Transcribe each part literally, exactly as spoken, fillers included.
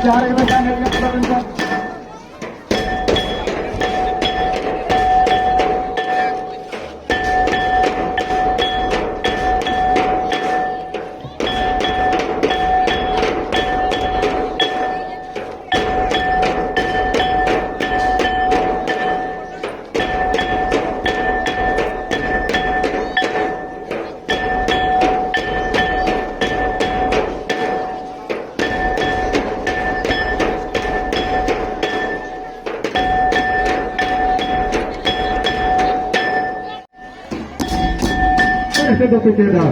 ᱡᱟᱦᱟᱸ ᱨᱮᱜᱮ ᱢᱮᱱᱟᱜ ᱢᱮᱭᱟ, ᱦᱮᱡ ᱞᱮᱱᱠᱷᱟᱱ ᱥᱮ ᱫᱚ ᱯᱮ ᱪᱮᱫᱟ?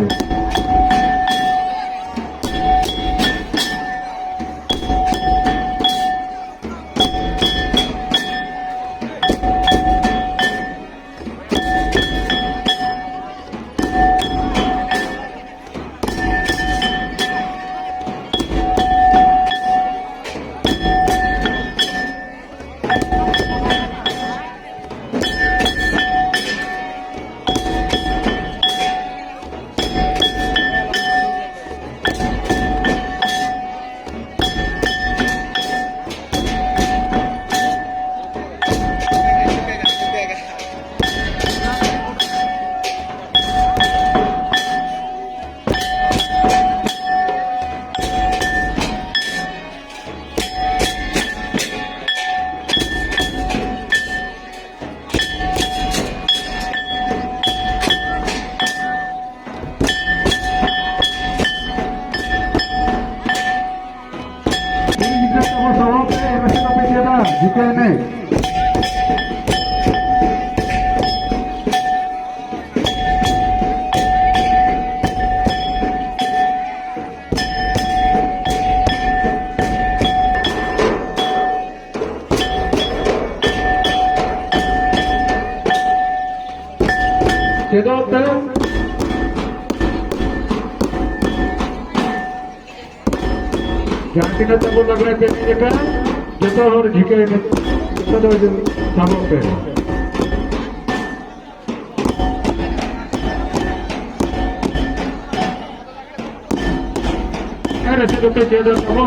ᱠᱩᱲᱤ ᱜᱤᱫᱽᱨᱟᱹ ᱠᱚ ᱥᱟᱶᱛᱮ ᱮᱱᱮᱡ ᱫᱚᱯᱮ ᱪᱮᱫᱟ, ᱡᱤᱛᱟᱹ ᱮᱱᱮᱡ᱾ ᱪᱮᱫᱚᱜ ᱯᱮ᱾ ᱡᱟᱦᱟᱸ ᱛᱤᱱᱟᱹᱜ ᱛᱟᱵᱚ ᱞᱟᱜᱽᱲᱮ ᱯᱮ ᱮᱱᱮᱡ ᱟᱠᱟᱫ, ᱡᱚᱛᱚ ᱦᱚᱲ ᱡᱷᱤᱠᱟᱹ ᱮᱱᱮᱡ, ᱡᱚᱛᱚ ᱫᱚ ᱥᱟᱵᱚᱜ ᱯᱮ᱾ ᱟᱨ ᱪᱮᱫ ᱠᱚᱯᱮ ᱪᱮᱫ ᱟᱠᱟᱫ ᱛᱟᱵᱚ?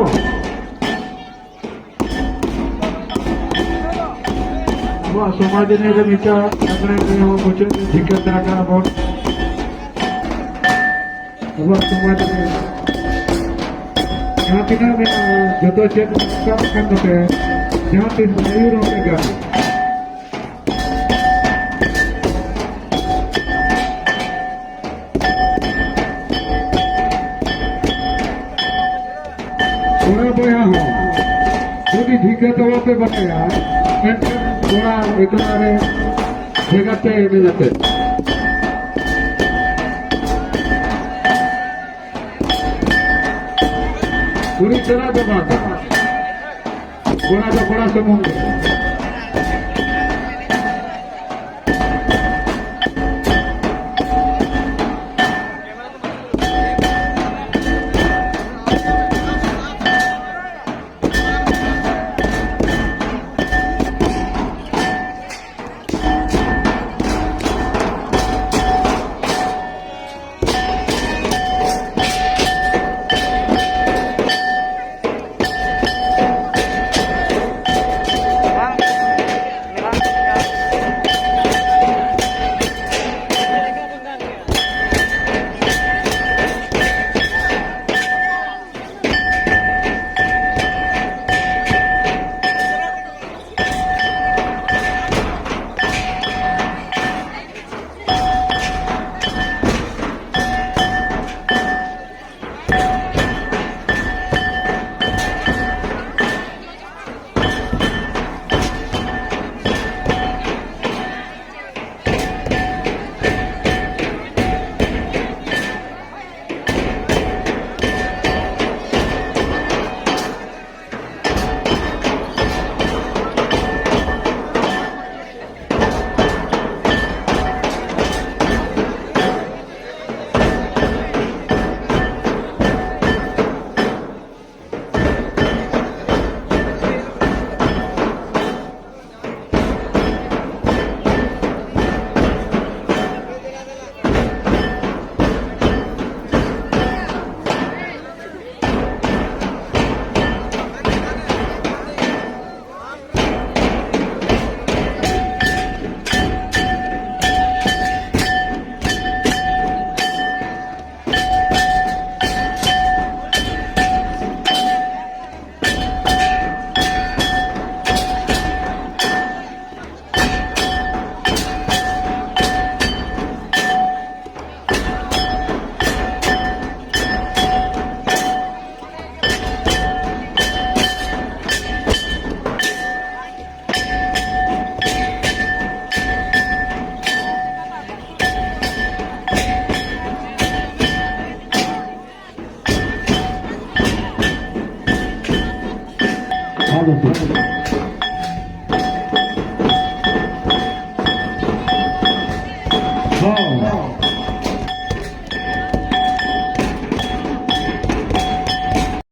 ᱟᱵᱚᱣᱟᱜ ᱥᱚᱢᱟᱡᱽ ᱨᱮ ᱢᱤᱫᱴᱟᱝ ᱟᱵᱚ ᱢᱩᱪᱟᱹᱫ ᱴᱷᱤᱠᱟᱹ ᱫᱟᱨᱟ ᱠᱟᱜᱼᱟ ᱵᱚᱱ᱾ ᱟᱵᱚᱣᱟᱜ ᱥᱚᱢᱟᱡᱽ ᱨᱮ ᱡᱟᱦᱟᱸ ᱛᱤᱱᱟᱹᱜ ᱢᱮᱱᱟᱜᱼᱟ, ᱡᱚᱛᱚ ᱪᱮᱫ ᱠᱟᱜ ᱠᱷᱟᱱ ᱱᱚᱛᱮ ᱡᱟᱦᱟᱸ ᱛᱤᱥ ᱟᱹᱭᱩᱨ ᱦᱚᱸᱯᱮ ᱜᱟᱱ᱾ ᱠᱚᱲᱟ ᱵᱚᱭᱦᱟ ᱦᱚᱸ ᱡᱩᱫᱤ ᱴᱷᱤᱠᱟᱹ ᱛᱟᱵᱚ ᱯᱮ ᱵᱟᱰᱟᱭᱟ, ᱮᱱᱠᱷᱟᱱ ᱠᱚᱲᱟ ᱮᱠᱞᱟ ᱨᱮ ᱵᱷᱮᱜᱟᱨ ᱛᱮ ᱮᱱᱮᱡ ᱟᱯᱮ᱾ ᱠᱩᱲᱤ ᱪᱟᱞᱟᱜ ᱫᱚ ᱵᱟᱝ, ᱠᱚᱲᱟ ᱫᱚ ᱠᱚᱲᱟ ᱥᱩᱢᱩᱝ ᱜᱮ᱾